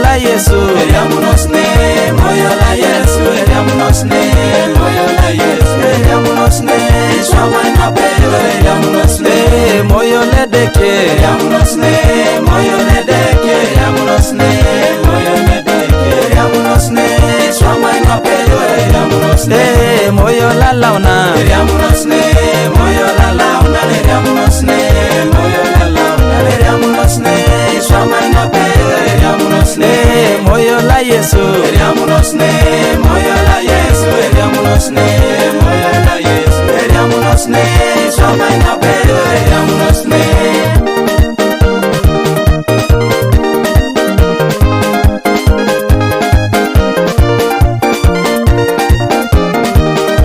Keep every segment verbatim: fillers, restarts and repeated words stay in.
la Yesu. Eriamunosne, moyo la Yesu, eriamunosne, moyo la Yesu, eriamunosne, iswa mwana pelo, eriamunosne. Eh, moyo ledeke. Eriamunosne, moyo ledeke, eriamunosne, moyo ledeke, eriamunosne, iswa mwana pelo, eriamunosne. Eh, moyo la launa. Eriamunosne, moyo la launa, eriamunosne, moyo la launa, eriamunosne, iswa mwana pelo, eriamunosne. Eh, moyo la Yesu. Eriamunosne, moyo la Yesu, eriamunosne, moyo la Yesu, eriamunosne, iswa mwana pelo, eriamunosne.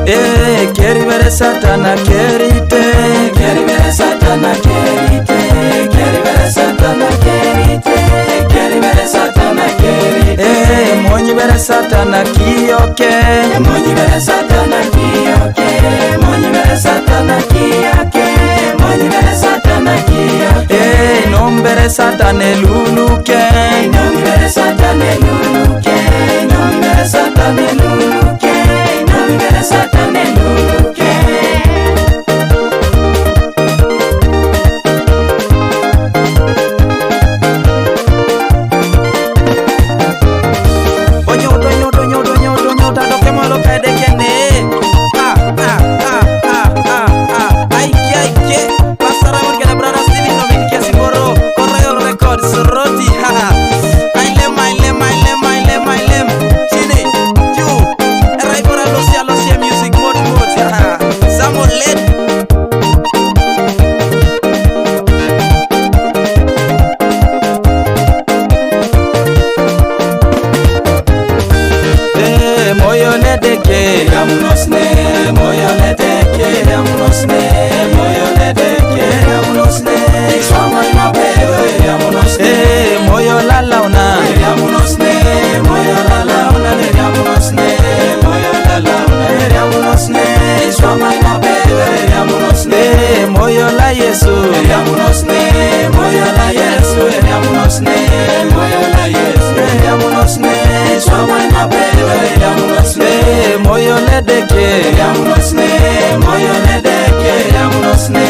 Eh, keri bere Satana, keri te. Keri bere Satana, keri te. Keri bere Satana, keri te. Keri bere Satana, keri te. Eh, monyi bere Satana kiyoke. Monyi bere Satana kiyoke. Monyi bere Satana kiyoke. Monyi bere Satana kiyoke. Eh, nombere Satana eluluke. Nombere Satana eluluke. Nombere Satana eluluke. Nombere Satana eluluke. Oño, oño, oño, oño, oño, oño, oño, tado kemo lo kede kene. Ah, ah, ah, ah, ah, ah. Ay, que, ay, que. Pastor Ramon que la brada Steven no me que si borro. Correo Records, Roti, haha. Ay, lem, ay, lem, ay, lem, ay, lem, ay, lem. Chini, you. Ray por Lucia, Lucia Music, Modi, Modi, haha. Samuel Led. Eh, moyo ledeke. Eriamunosne, moyo ledeke, eriamunosne, moyo ledeke, eriamunosne, iswa mwana pelo, eriamunosne. Eh, moyo la launa. Eriamunosne, moyo la launa, eriamunosne, moyo la launa, eriamunosne, iswa mwana pelo, eriamunosne. Eh, moyo la Yesu. Eriamunosne, moyo la Yesu, eriamunosne, moyo la Yesu, eriamunosne, iswa mwana pelo, eriamunosne. Eh, moyo ledeke. Eriamunosne, moyo ledeke, eriamunosne,